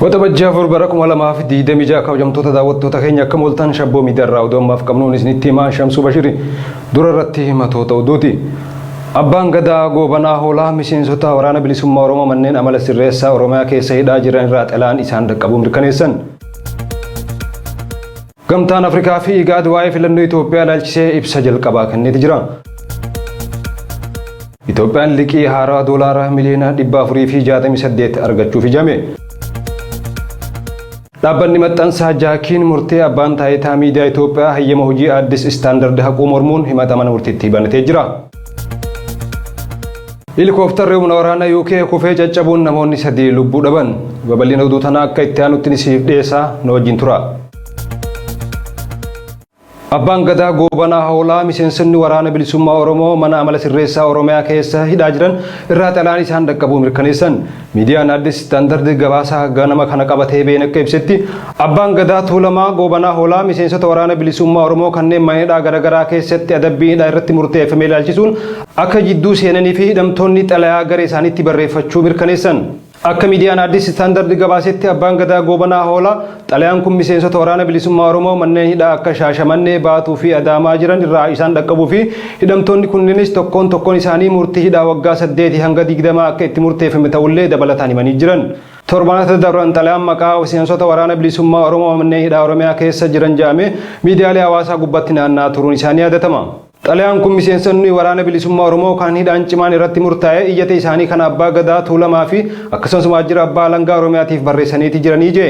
Waxabajjii 4 bara 2026 kabajamtoota daawwattoota keenya akkam ooltan Shabboo Miidiyaa irraa oduu ammaaf qabnuun isinitti himaa Shamsuu Bashiri dura irratti matoota oduuti. Abbaan Gadaa Goobanaa Hoolaa miseensota Waraana Bilisummaa Oromoo manneen amala sirreessaa Oromiyaa keessa hidhaa jiran irraa xalayaan isaan dhaqqabuu mirkaneessan. Gamtaan Afrikaa fi IGAD waa'ee filannoo Itoophiyaa ilaalchisee ibsa jalqabaa kenneeti jira. Itoophiyaan liqii haaraa doolaara miliyoona 468 argachuuf ijame. Dhaabbanni maxxansaa Jaakiin murtee abbaan taayitaa miidiyaa Itoophiyaa hayyama hojii Addis Standard haquu mormuun himata mana murtiitti banatee jira. Heelikooftarri humna waraanaa UK kufee caccabuun namoonni 3 lubbuu dhaban. Babal'ina oduu tanaa akka itti aanutti isiniif dhiyeessaa nu wajjin tura. Abbaan Gadaa Goobanaa Hoolaa miseensonni Waraana Bilisummaa Oromoo mana amala sirreessaa Oromiyaa keessa hidhaa jiran irraa xalayaan isaan dhaqqabuu mirkaneessan. Miidiyaan Addis Standard gabaasa ganama kana qabatee ba'een akka ibsetti Abbaan Gadaa Tuulamaa Goobanaa Hoolaa miseensota Waraana Bilisummaa Oromoo kanneen mana hidhaa garaagaraa keessatti adabbiin hidhaa irratti murteeffame ilaalchisuun akka jidduu seenanii fi hidhamtoonni xalayaa gara isaaniitti barreeffachuu mirkaneessan. Akka miidiyaan Addis Standard gabaasetti Abbaan Gadaa Goobanaa Hoolaa xalayaan kun miseensota Waraana Bilisummaa Oromoo manneen hidhaa akka Shaashamannee, Baatuu fi Adaamaa jiran irraa isaan dhaqqabuu fi hidhamtoonni kunneenis tokkoon tokkoon isaanii murtii hidhaa waggaa 8 hanga 20 akka itti murteeffame ta'ullee dabalataan himanii jiran. Torbanoota dabran xalayaan maqaa miseensota Waraana Bilisummaa Oromoo manneen hidhaa Oromiyaa keessa jiran jedhamee miidiyaalee hawaasaa gubbatti naanna'aa turuun isaanii yaadatama. Xalayaan kun miseensonni Waraana Bilisummaa Oromoo kan hidhaan cimaan irratti murtaa'e iyyata isaanii kan Abbaa Gadaa Tuulamaa fi akkasumas waajjira Abbaa Alangaa Oromiyaatiif barreessaniiti jiranii jee.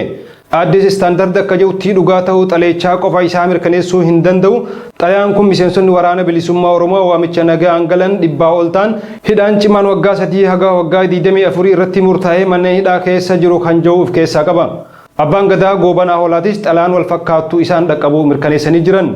Addis Standard akka jedhutti dhugaa ta'uu xalayichaa qofa isaa mirkaneessuu hin danda'u. Xalayaan kun miseensonni Waraana Bilisummaa Oromoo waamicha nagaan galan dhibbaa ol ta'an hidhaan cimaan waggaa 3 haga waggaa 24 irratti murtaa'ee manneen hidhaa keessa jiru kan jedhu of keessaa qaba. Abbaan Gadaa Goobanaa Hoolaatis xalayaan wal fakkaattu isaan dhaqqabuu mirkaneessanii jiran.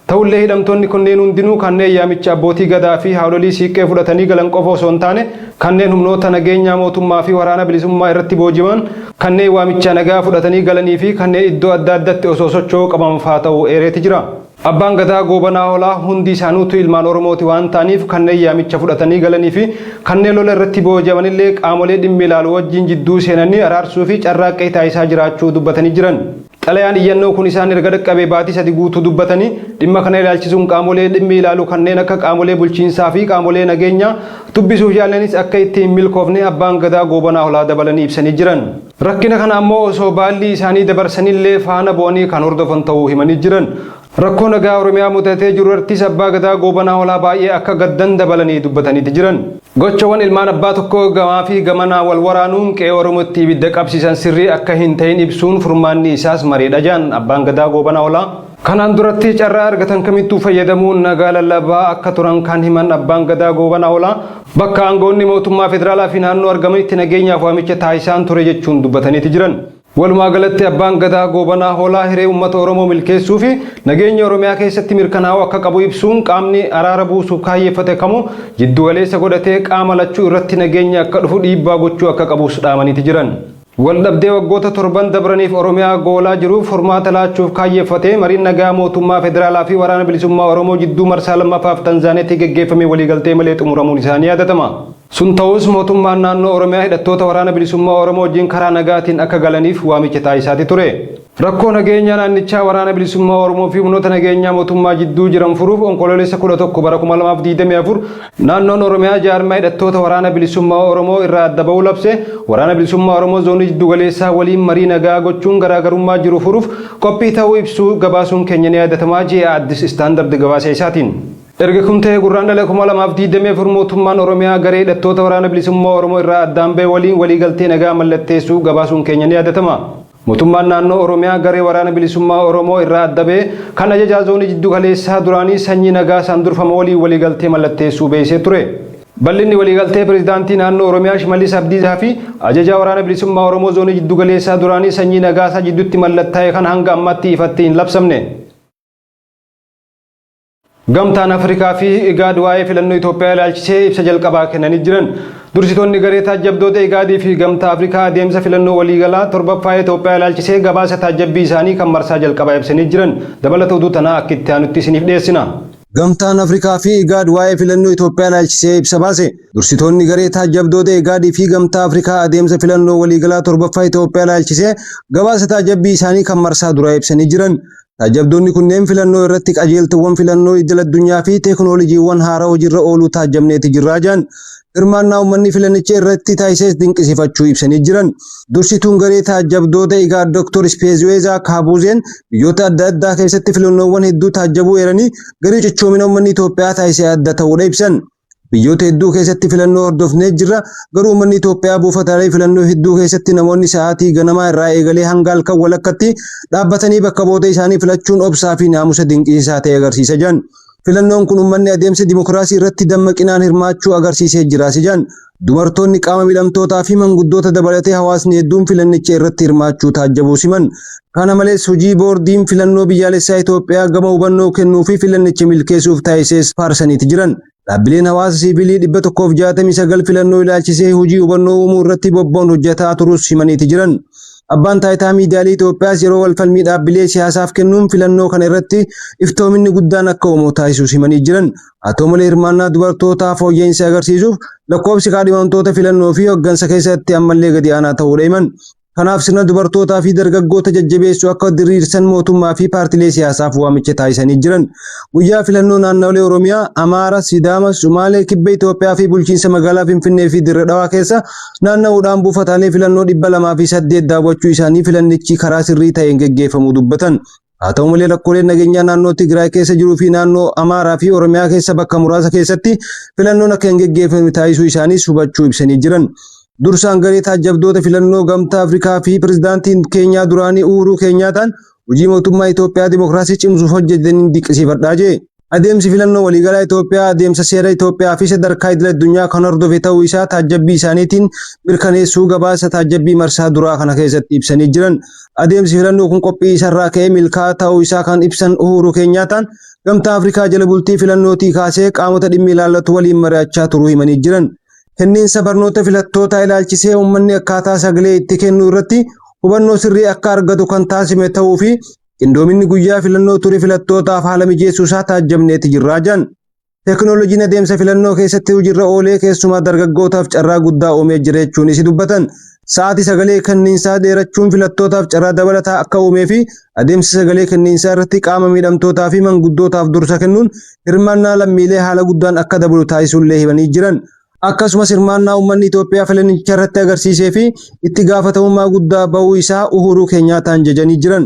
Ta'ullee hidhamtoonni kunneen hundinuu kanneen yaamicha abbootii Gadaa fi haadholii siiqqee fudhatanii galan qofa osoo hin taane kanneen humnoota nageenyaa mootummaa fi waraana bilisummaa irratti booji'aman, kanneen waamicha nagaa fudhatanii galanii fi kanneen iddoo adda addatti osoo socho'uu qabaman fa'aa ta'uu eereeti jira. Abbaan Gadaa Goobanaa Hoolaa hundi isaanuutu ilmaan Oromooti waan ta'aniif kanneen yaamicha fudhatanii galanii fi kanneen lola irratti booji'amanillee qaamolee dhimmi ilaalu wajjin jidduu seenanii araarsuu fi carraaqqii taasisaa jiraachuu dubbatanii jiran. Xalayaan iyyannoo kun isaan erga dhaqqabee baatii sadi guutuu dubbatanii, dhimma kana ilaalchisuun qaamolee dhimmi ilaalu kanneen akka qaamolee bulchiinsaa fi qaamolee nageenyaa dubbisuuf yaalanis akka itti hin milkoofne Abbaan Gadaa Goobanaa Holaa dabalanii ibsanii jiran. Rakkina kana ammoo osoo baallii isaanii dabarsanillee faana bu'anii kan hordofan ta'uu himanii jiran. Rakkoo nagaa Oromiyaa mudatee jiru irrattis Abbaa Gadaa Goobanaa Holaa baay'ee akka gaddan dabalanii dubbataniiti jiran. Gochawwan ilmaan abbaa tokkoo gamaa fi gamanaa wal waraanuun qe'ee Oromootti ibidda qabsiisan sirrii akka hin ta'in ibsuun furmaanni isaas mariidha jedhan Abbaan Gadaa Goobanaa Holaa. Kanaan duratti carraa argatan kamittuu fayyadamuun nagaa lallabaa akka turan kan himan Abbaan Gadaa Goobanaa Holaa bakka aangawoonni mootummaa federaalaa fi naannoo argamanitti nageenyaaf waamicha taasisaan ture jechuun dubbataniiti jiran. Walumaa galatti Abbaan Gadaa Goobanaa Hoolaa hiree uummata Oromoo milkeessuu fi nageenya Oromiyaa keessatti mirkanaa'uu akka qabu ibsuun qaamni araara buusuuf kaayyeeffate kamuu jiddu galeessa godhatee qaama lachuu irratti nageenyi akka dhufu dhiibbaa gochuu akka qabus dhaamaniiti jiran. Waldhabdee waggoota torban dabraniif Oromiyaa goolaa jiruuf furmaata laachuuf kaayyeeffatee mariin nagaa mootummaa federaalaa fi Waraana Bilisummaa Oromoo jidduu marsaa lammaffaaf Tanzaaniyaatti geggeeffame waliigaltee malee xumuramuun isaa ni yaadatama. Sun ta'us mootummaan naannoo Oromiyaa hidhattoota Waraana Bilisummaa Oromoo wajjin karaa nagaatiin akka galaniif waamicha taasisaati ture. Rakkoo nageenyaa naannichaa Waraana Bilisummaa Oromoo fi humnoota nageenyaa mootummaa jidduu jiran furuuf Onkoloolessa 11 bara 2024 naannoon Oromiyaa jaarmaa hidhattoota Waraana Bilisummaa Oromoo irraa adda ba'uu labse. Waraana Bilisummaa Oromoo zoonii jiddugaleessaa waliin marii nagaa gochuun garaagarummaa jiru furuuf qophii ta'uu ibsuu gabaasuun keenya ni yaadatama je'a Addis Standard gabaasa isaatiin. Erga kun ta'ee Gurraandhala 2024 mootummaan Oromiyaa garee hidhattoota Waraana Bilisummaa Oromoo irraa addaan ba'e waliin waliigaltee nagaa mallatteessuu gabaasuun keenya ni yaadatama. Mootummaan naannoo Oromiyaa garee Waraana Bilisummaa Oromoo irraa adda ba'e kan ajajaa zoonii jiddu galeessaa duraanii Sanyii Nagaasaan durfamu waliin waliigaltee mallatteessuu beeksisee ture. Bal'inni waliigaltee Pireezidaantii naannoo Oromiyaa Shimallis Abdiisaa fi ajajaa Waraana Bilisummaa Oromoo zoonii jiddu galeessaa duraanii Sanyii Nagaasaa jidduutti mallattaa'e kan hanga ammaatti ifatti hin labsamne. Gamtaan Afrikaa fi IGAD waa'ee filannoo Itoophiyaa ilaalchisee ibsa jalqabaa kennanii jiran. Dursitoonni garee taajjabdoota IGAD fi Gamtaa Afrikaa adeemsa filannoo waliigalaa torbaffaa Itoophiyaa ilaalchisee gabaasa taajjabbii isaanii kan marsaa jalqabaa ibsanii jiran. Dabalata oduu tanaa akka itti aanutti isiniif dhiyeessina. Gamtaan Afrikaa fi IGAD waa'ee filannoo Itoophiyaa ilaalchisee ibsa baase. Dursitoonni garee taajjabdoota IGAD fi Gamtaa Afrikaa adeemsa filannoo waliigalaa 7ffaa Itoophiyaa ilaalchisee gabaasa taajjabbii isaanii kan marsaa duraa ibsanii jiran. Taajjabdoonni kunneen filannoo irratti qajeeltowwan filannoo idil addunyaa fi teekinooloojiiwwan haaraa hojiirra ooluu taajjabneeti jirraa jiran. Hirmaannaa uummanni filannicha irratti taasises dinqisiifachuu ibsanii jiran. Dursituun garee taajjabdoota IGAD Dr. Ispeeziweezaa Kaabuuzeen biyyoota adda addaa keessatti filannoowwan hedduu taajjabuu eeranii garee cichoomina uummanni Itoophiyaa taasise adda ta'uudha ibsan. Biyyoota hedduu keessatti filannoo hordofnee jirra, garuu uummanni Itoophiyaa buufataalee filannoo hedduu keessatti namoonni sa'aatii ganamaa irraa eegalee hanga halkan walakkatti dhaabbatanii bakka bu'oota isaanii filachuun obsaa fi naamusa dinqisiisaa ta'e agarsiisa jiran. Filannoon kun uummanni adeemsa dimokiraasii irratti dammaqinaan hirmaachuu agarsiisee jira jedhan. Dubartoonni, qaama miidhamtootaa fi manguddoota dabalatee hawaasni hedduun filannicha irratti hirmaachuu taajjabuu siman. Kana malees hojii boordiin filannoo biyyaalessaa Itoophiyaa gama hubannoo kennuu fi filannicha milkeessuuf taasises faarsaniiti jiran. Dhaabbileen hawaasa siivilii 169 filannoo ilaalchisee hojii hubannoo uumuu irratti bobba'uun hojjetaa turus himaniiti jiran. Abbaan taayitaa miidiyaalee Itoophiyaas yeroo walfalmii dhaabbilee siyaasaaf kennuun filannoo kana irratti iftoominni guddaan akka uumamu taasisuus himanii jiran. Haa ta'u malee hirmaannaa dubartootaa fooyya'insa agarsiisuuf lakkoofsi kaadhimamtoota filannoo fi hooggansa keessatti ammallee gadi aanaa ta'uudha himan. Kanaaf sirna dubartootaa fi dargaggoota jajjabeessuu akka diriirsan mootummaa fi paartilee siyaasaaf waamicha taasisanii jiran. Guyyaa filannoo naannolee Oromiyaa, Amaara, Sidaama, Sumaalee, Kibba Itoophiyaa fi bulchiinsa magaalaa Finfinnee fi Dirre Dhawaa keessa naanna'uudhaan buufataalee filannoo 208 daawwachuu isaanii filannichi karaa sirrii ta'een geggeeffamuu dubbatan. Haa ta'u malee rakkooleen nageenyaa naannoo Tigraay keessa jiruu fi naannoo Amaaraa fi Oromiyaa keessa bakka muraasa keessatti filannoon akka hin geggeeffamne taasisuu isaaniis hubachuu ibsanii jiran. Dursaan garee taajjabdoota filannoo Gamtaa Afrikaa fi pirezidaantiin Keenyaa duraanii Uhuruu Keenyaataan hojii mootummaa Itoophiyaa dimokiraasii cimsuuf hojjetaniin dinqisiifadhaa jee. Adeemsi filannoo waliigalaa Itoophiyaa adeemsa seera Itoophiyaa fi sadarkaa idil addunyaa kan hordofe ta'uu isaa taajjabbii isaaniitiin mirkaneessuu gabaasa taajjabbii marsaa duraa kana keessatti ibsanii jiran. Adeemsi filannoo kun qophii isarraa ka'ee milkaa'aa ta'uu isaa kan ibsan Uhuruu Keenyaataan Gamtaa Afrikaa jala bultii filannootii kaasee qaamota dhimmi ilaallatu waliin mari'achaa turuu himanii jiran. Kenniinsa barnoota filattootaa ilaalchisee uummanni akkaataa sagalee itti kennu irratti hubannoo sirrii akka argatu kan taasifame ta'uu fi qindoominni guyyaa filannoo ture filattootaaf haala mijeessuu isaa taajjabneeti jirraa jiran. Teekinooloojiin adeemsa filannoo keessatti hojiirra oolee keessumaa dargaggootaaf carraa guddaa uumee jira jechuunis dubbatan. Sa'aatii sagalee kenniinsaa dheerachuun filattootaaf carraa dabalataa akka uumee fi adeemsa sagalee kenniinsaa irratti qaama miidhamtootaa fi manguddootaaf dursa kennuun hirmaannaa lammiilee haala guddaan akka dabalu taasisuullee himanii jiran. Akkasumas hirmaannaa uummanni Itoophiyaa filannicha irratti agarsiisee fi itti gaafatamummaa guddaa bahuu isaa Uhuruu Keenyaataan jajanii jiran.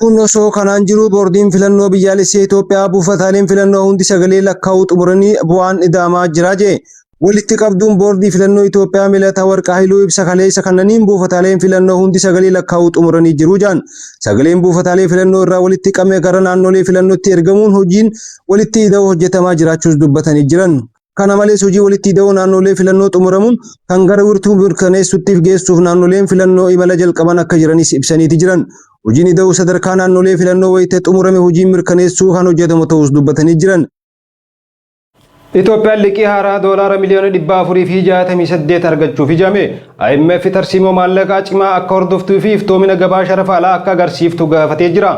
Kun osoo kanaan jiru boordiin filannoo biyyaalessaa Itoophiyaa buufataaleen filannoo hundi sagalee lakkaa'uu xumuranii bu'aan ida'amaa jira jee. Walitti qabduun boordii filannoo Itoophiyaa Milataa Warqaahiluu ibsa kaleessa kannaniin buufataaleen filannoo hundi sagalee lakkaa'uu xumuranii jiru jaan. Sagaleen buufataalee filannoo irraa walitti qabame gara naannolee filannootti ergamuun hojiin walitti ida'uu hojjetamaa jiraachuus dubbatanii jiran. Kana malees hojii walitti ida'uu naannolee filannoo xumuramuun kan gara wirtuu mirkaneessuutti geessuuf naannoleen filannoo imala jalqaban akka jiranis ibsaniiti jiran. Hojiin ida'uu sadarkaa naannolee filannoo wayita xumurame hojiin mirkaneessuu kan hojjetamu ta'us dubbatanii jiran. Itoophiyaan liqii haaraa doolaara miliyoona 468 argachuuf ijame. IMF tarsiimoo maallaqaa cimaa akka hordoftuu fi iftoomina gabaa sharafa alaa akka agarsiiftu gaafatee jira.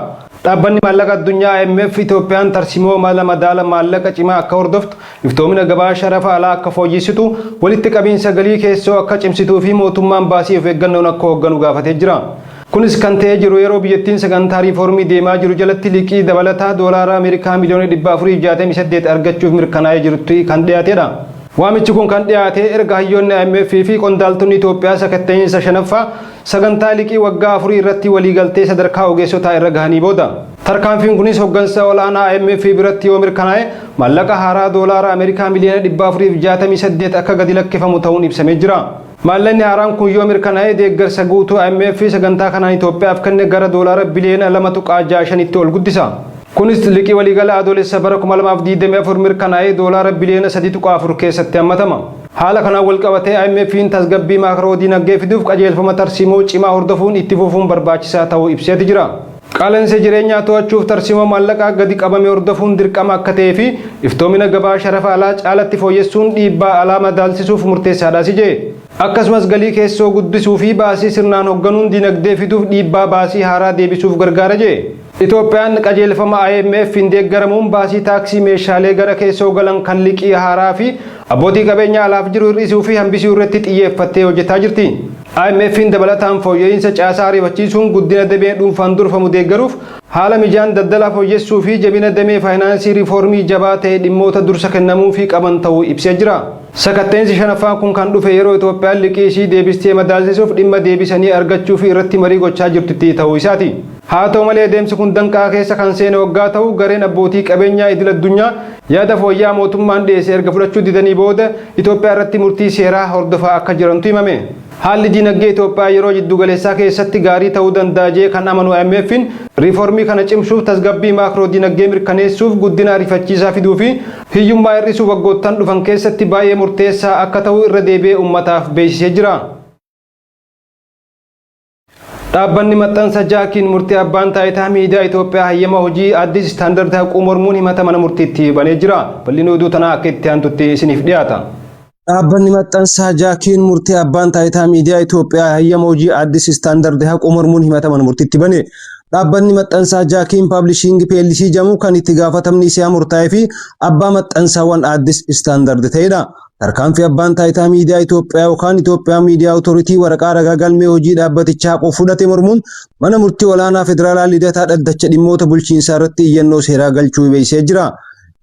Dhaabbanni maallaqa addunyaa IMF Itoophiyaan tarsiimoo mala madaala maallaqa cimaa akka hordoftu, iftoomina gabaa sharafa alaa akka fooyyessitu, walitti qabiinsa galii keessoo akka cimsituu fi mootummaan baasii of eeggannoon akka hoogganu gaafatee jira. Kunis kan ta'ee jiru yeroo biyyattiin sagantaa riiformii deemaa jiru jalatti liqii dabalataa doolaara Ameerikaa miliyoona 468 argachuuf mirkanaa'ee jirutti kan dhiyaatedha. Waamichi kun kan dhiyaate erga hayyoonni IMF fi qondaaltonni Itoophiyaa sakatta'iinsa shanaffaa sagantaa liqii waggaa 4 irratti waliigaltee sadarkaa ogeessotaa irra gahanii booda. Tarkaanfiin kunis hooggansa olaanaa IMF biratti yoo mirkanaa'e maallaqa haaraa doolaara Ameerikaa miliyoona 468 akka gadi lakkifamu ta'uun ibsamee jira. Maallaqni haaraan kun yoo mirkanaa'e deeggarsa guutuu IMF sagantaa kanaan Itoophiyaaf kenne gara doolaara biliyoona 2.65tti ol guddisa. Kunis liqii waliigala adoolessa bara 2024 mirkanaa'ee doolaara biliyoona 3.4 keessatti hammatama. Haala kanaan wal qabatee IMF'n tasgabbii maakroo dinagdee fiduuf qajeelfama tarsiimoo cimaa hordofuun itti fufuun barbaachisaa ta'uu ibseeti jira. Qaala'insa jireenyaa to'achuuf tarsiimoo maallaqaa gadi qabame hordofuun dirqama akka ta'ee fi iftoomina gabaa sharafa alaa caalatti fooyyessuun dhiibbaa alaa madaalsisuuf murteessaadhaas jee. Akkasumas galii keessoo guddisuu fi baasii sirnaan hoogganuun dinagdee fiduuf dhiibbaa baasii haaraa deebisuuf gargaara jee. Itoophiyaan qajeelfama IMF hin deeggaramuun baasii taaksii meeshaalee gara keessoo galan kan liqii haaraa fi abbootii qabeenyaa alaaf jiru hir'isuu fi hambisuu irratti xiyyeeffattee hojjetaa jirti. IMF'n dabalataan fooyya'insa caasaa ariifachiisuun guddina damee dhuunfaan durfamu deeggaruuf, haala mijaan daldalaa fooyyessuu fi jabina damee faayinaansii riifoormii jabaa ta'e dhimmoota dursa kennamuufii qaban ta'uu ibsee jira. Sakatteensi shanaffaan kun kan dhufe yeroo Itoophiyaan liqii ishii deebistee madaalsisuuf dhimma deebisanii argachuu fi irratti marii gochaa jirtutti ta'uu isaati. Haa ta'u malee, adeemsi kun danqaa keessa kan seene waggaa ta'u, gareen abbootii qabeenyaa idil addunyaa yaada fooyya'aa mootummaan dhiyeesse erga fudhachuu didanii booda Itoophiyaa irratti murtii seeraa hordofaa akka jirantu himame. Haalli diinagdee Itoophiyaa yeroo jiddugaleessaa keessatti gaarii ta'uu danda'a jee kan amanu IMF'n, riiformii kana cimsuuf, tasgabbii maakroo diinagdee mirkaneessuuf, guddina ariifachiisaa fiduu fi hiyyummaa hir'isuuf waggoottan dhufan keessatti baay'ee murteessaa akka ta'u irra deebi'ee uummataaf beeksisee jira. Dhaabbanni maxxansa Jaakiin murtii abbaan taayitaa miidiyaa Itoophiyaa hayyama hojii Addis Standard haquu mormuun himata mana murtiitti banee jira. Bal'inni oduu tanaa akka itti aantutti isiniif dhiyaata. Dhaabbanni maxxansaa Jaakiin murtii abbaan taayitaa miidiyaa Itoophiyaa hayyama hojii Addis Standard haquu mormuun himata mana murtiitti bane. Dhaabbanni maxxansaa Jaakiin Publishing PLC jedhamu kan itti gaafatamni isaa murtaa'ee fi abbaa maxxansaawwan Addis Standard ta'edha. Tarkaanfii abbaan taayitaa miidiyaa Itoophiyaa yookaan Itoophiyaa Media Authority waraqaa ragaa galmee hojii dhaabbatichaa haquuf fudhate mormuun mana murtii olaanaa federaalaa Lidataa dhaddacha dhimmoota bulchiinsaa irratti iyyannoo seeraa galchuu beeksisee jira.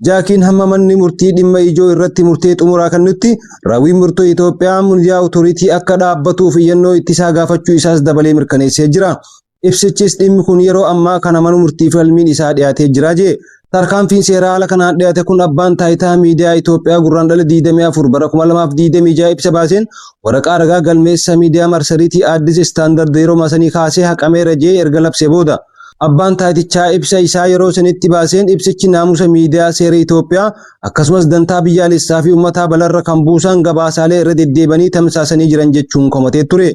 Jaakiin hamma manni murtii dhimma ijoo irratti murtee xumuraa kennutti raawwiin murtoo Itoophiyaa Media Authority akka dhaabbatuuf iyyannoo ittisaa gaafachuu isaas dabalee mirkaneessee jira. Ibsichis dhimmi kun yeroo ammaa kana mana murtii falmiin isaa dhiyaatee jira jee. Tarkaanfiin seeraa haala kanaan dhiyaate kun abbaan taayitaa miidiyaa Itoophiyaa Gurraandhala 24 bara 2026 ibsa baaseen waraqaa ragaa galmeessa miidiyaa marsariitii Addis Standard yeroo masanii kaasee haqameera jee erga labsee booda. Abbaan taayitichaa ibsa isaa yeroo sanitti baaseen ibsichi naamusa miidiyaa, seera Itoophiyaa, akkasumas dantaa biyyaalessaa fi uummataa balarra kan buusan gabaasaalee irra deddeebanii tamsaasanii jiran jechuun komatee ture.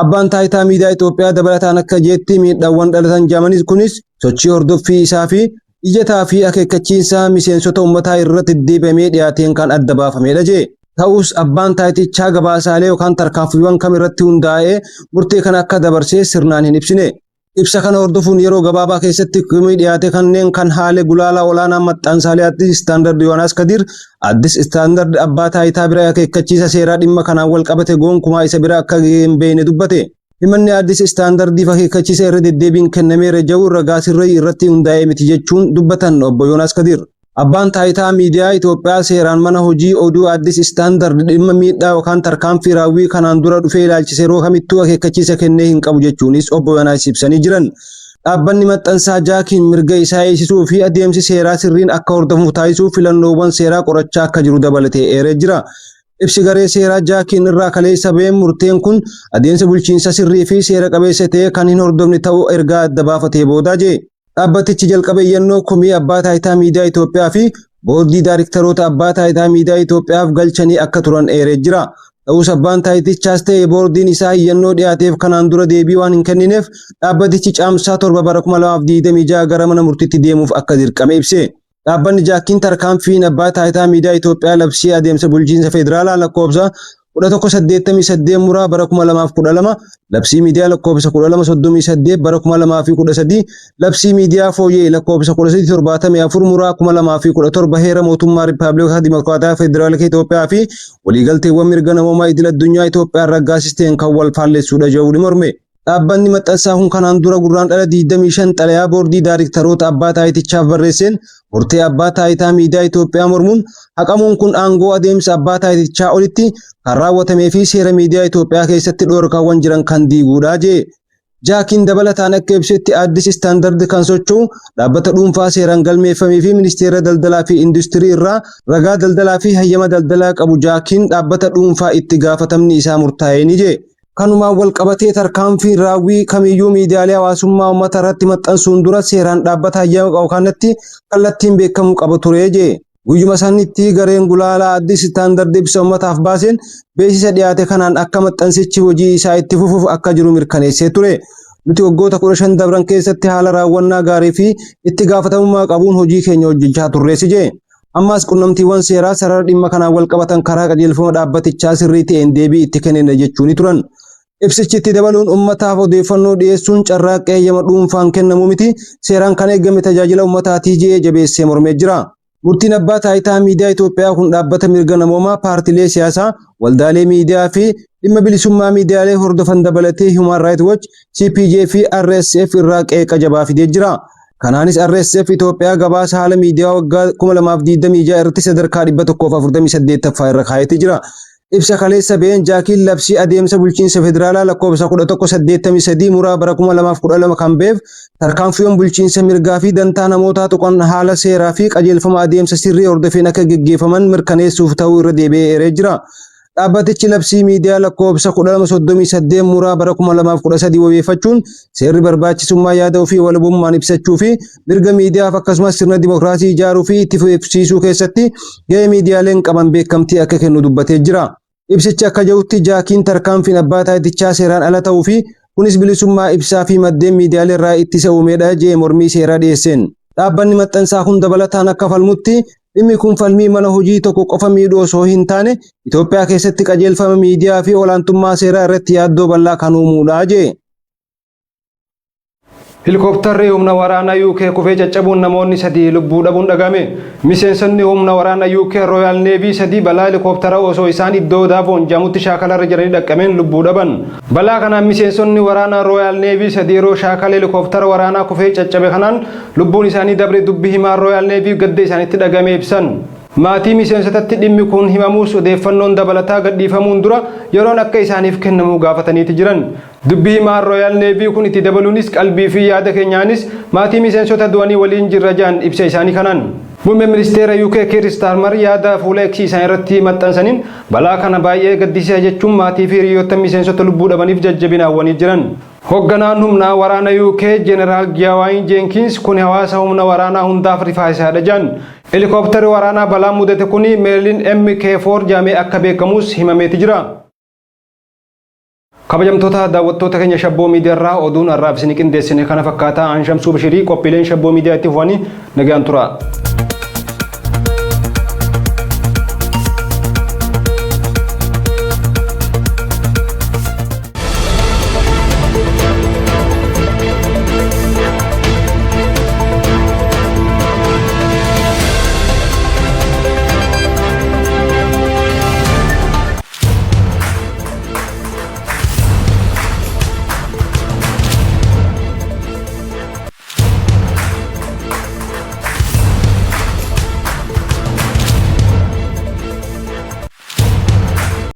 Abbaan taayitaa miidiyaa Itoophiyaa dabalataan akka jeetti, miidhaawwan dhalatan jaamanis kunis sochii hordoffii isaa fi iyyataa fi akeekkachiinsa miseensota uummataa irratti deddeebi'amee dhiyaateen kan adda baafamedha jee. Ta'us abbaan taayitichaa gabaasaalee yookaan tarkaanfiiwwan kam irratti hundaa'ee murtee kana akka dabarsee sirnaan hin ibsine. Ibsa kana hordofuun yeroo gabaabaa keessatti komii dhiyaate kanneen kan haale gulaalaa olaanaa maxxansaalee Addis Standard Yoonaas Kadir, Addis Standard abbaa taayitaa bira akeekkachiisa seeraa dhimma kanaan wal qabate gonkumaa isa bira akka hin beekne dubbate. Himanni Addis Standardiif akeekkachiisa irra deddeebiin kennameera jedhu ragaa sirrii irratti hundaa'ee miti jechuun dubbatan obbo Yoonaas Kadir. Abbaan taayitaa miidiyaa Itoophiyaa seeraan mana hojii oduu Addis Standard dhimma miidhaa yookaan tarkaanfii raawwii kanaan dura dhufee ilaalchise yeroo kamittuu akeekkachiisa kennee hin qabu jechuunis obbo Yoonaas ibsanii jiran. Dhaabbanni maxxansaa Jaakiin mirga isaa eegsisuu fi adeemsi seeraa sirriin akka hordofamu taasisuuf filannoowwan seeraa qorachaa akka jiru dabalatee eeree jira. Ibsi garee seeraa Jaakiin irraa kaleessa ba'een murteen kun adeemsa bulchiinsa sirrii fi seera qabeessa ta'e kan hin hordofne ta'uu ergaa adda baafatee boodaa jee. Dhaabbatichi jalqaba iyyannoo komii abbaa taayitaa miidiyaa Itoophiyaa fi boordii daariktaroota abbaa taayitaa miidiyaa Itoophiyaaf galchanii akka turan eeree jira. Ta'us abbaan taayitichaas ta'e boordiin isaa iyyannoo dhiyaateef kanaan dura deebii waan hin kennineef dhaabbatichi Caamsaa 7 bara 2026 gara mana murtiitti deemuuf akka dirqame ibse. Dhaabbanni Jaakkiin tarkaanfiin abbaa taayitaa miidiyaa Itoophiyaa labsii adeemsa bulchiinsa federaalaa lakkoofsa 1188 muraa bara 2012, labsii miidiyaa lakkoofsa 1238 bara 2013, labsii miidiyaa fooyya'e lakkoofsa 1374 muraa 2017, heera mootummaa Riippaabilika Dimokiraataa Federaalaa Itoophiyaa fi waliigalteewwan mirga namoomaa idil addunyaa Itoophiyaan raggaasisteen kan wal faallessuudha jedhu morme. Dhaabbanni maxxansaa kun kanaan dura Gurraandhala 25 xalayaa boordii daariktaroota abbaa taayitichaaf barreesseen murtee abbaa taayitaa miidiyaa Itoophiyaa mormuun haqamuun kun aangoo adeemsa abbaa taayitichaa olitti kan raawwatamee fi seera miidiyaa Itoophiyaa keessatti dhoorkaawwan jiran kan diiguudha jee. Jaakiin dabalataan akka ibsetti, Addis Standard kan socho'u dhaabbata dhuunfaa seeraan galmeeffamee fi ministeera daldalaa fi industirii irraa ragaa daldalaa fi hayyama daldalaa qabu. Jaakiin dhaabbata dhuunfaa itti gaafatamni isaa murtaa'ee ni jee. Kanumaan wal qabatee tarkaanfiin raawwii kamiyyuu miidiyaalee hawaasummaa uummata irratti maxxansuun dura seeraan dhaabbata hayyama qabu kanatti kallattiin beekamuu qaba ture jee. Guyyuma sanitti gareen gulaalaa Addis Standard ibsa uummataaf baaseen beeksisa dhiyaate kanaan akka maxxansichi hojii isaa itti fufuuf akka jiru mirkaneessee ture. Nuti waggoota 15 dabran keessatti haala raawwannaa gaarii fi itti gaafatamummaa qabuun hojii keenya hojjechaa turreessi jee. Ammas qunnamtiiwwan seeraa sarara dhimma kanaan wal qabatan karaa qajeelfama dhaabbatichaa sirrii ta'een deebii itti kennina jechuuni turan. Ibsichi itti dabaluun uummataaf odeeffannoo dhiyeessuun carraaqqii eeyyama dhuunfaan kennamu miti, seeraan kan eegame tajaajila uummataatii jedhee jabeessee mormee jira. Murtiin abbaa taayitaa miidiyaa Itoophiyaa kun dhaabbata mirga namoomaa, paartiilee siyaasaa, waldaalee miidiyaa fi dhimma bilisummaa miidiyaalee hordofan dabalatee Human Rights Watch, CPJ fi RSF irraa qeeqa jabaa fidee jira. Kanaanis RSF Itoophiyaa gabaasa haala miidiyaa waggaa 2026 irratti sadarkaa 148ffaa irra kaa'eeti jira. Ibsa kaleessa ba'een JAKiin labsii adeemsa bulchiinsa federaalaa lakkoofsa 1183 muraa bara 2012 kan ba'eef tarkaanfiiwwan bulchiinsa mirgaa fi dantaa namootaa tuqan haala seeraa fi qajeelfama adeemsa sirrii hordofeen akka geggeeffaman mirkaneessuuf ta'uu irra deebi'ee eeree jira. Dhaabbatichi labsii miidiyaa lakkoofsa 1238 muraa bara 2013 wabeeffachuun seerri barbaachisummaa yaada ofii walabummaan ibsachuu fi mirga miidiyaaf akkasumas sirna dimokiraasii ijaaruu fi itti fufsiisuu keessatti gahee miidiyaaleen qaban beekamtii akka kennu dubbatee jira. Ibsichi akka jedhutti, JAKiin tarkaanfiin abbaa taayitichaa seeraan ala ta'uu fi kunis bilisummaa ibsaa fi maddeen miidiyaalee irraa ittisa uumeedha jee mormii seeraa dhiyeesseen. Dhaabbanni maxxansaa kun dabalataan akka falmutti, dhimmi kun falmii mana hojii tokko qofa miidhuu osoo hin taane Itoophiyaa keessatti qajeelfama miidiyaa fi olaantummaa seeraa irratti yaaddoo bal'aa kan uumuudha jee. Helikoophtarri humna waraanaa UK kufee caccabuun namoonni 3 lubbuu dhabuun dhagame. Miseensonni humna waraanaa UK Royal Navy 3 balaa helikoophtaraa osoo isaan iddoo Daafoon jedhamutti shaakalarra jiranii dhaqqabeen lubbuu dhaban. Balaa kanaan miseensonni waraanaa Royal Navy 3 yeroo shaakala helikoophtaraa waraanaa kufee caccabe kanaan lubbuun isaanii dabre dubbi himaa Royal Navy gadda isaanitti dhagame ibsan. Maatii miseensotatti dhimmi kun himamuus odeeffannoon dabalataa gadhiifamuun dura yeroon akka isaaniif kennamu gaafataniiti jiran. Dubbii himaan Royal Navy kun itti dabaluunis, qalbii fi yaada keenyaanis maatii miseensota du'anii waliin jirra jedhan ibsa isaanii kanaan. Muummeen ministeera UK Keir Starmer yaada fuula X isaanii irratti maxxansaniin balaa kana baay'ee gaddisiisa jechuun maatii fi hiriyoota miseensota lubbuu dhabaniif jajjabina hawwanii jiran. Hoogganaan humna waraana UK Jeneraal Gaawiin Jenkins kun hawaasa humna waraanaa hundaaf rifaasaadha jedhan. Helikoophtarri waraanaa balaa mudate kun Merlin MK4 jedhamee akka beekamus himameeti jira. Kabajamtoota daawwattoota keenya Shabboo Miidiyaa irraa, oduun har'aaf isin qindeessine kana fakkaataa. An Shamsuu Bashirii, qophiileen Shabboo Miidiyaa itti fufanii nagaan tura.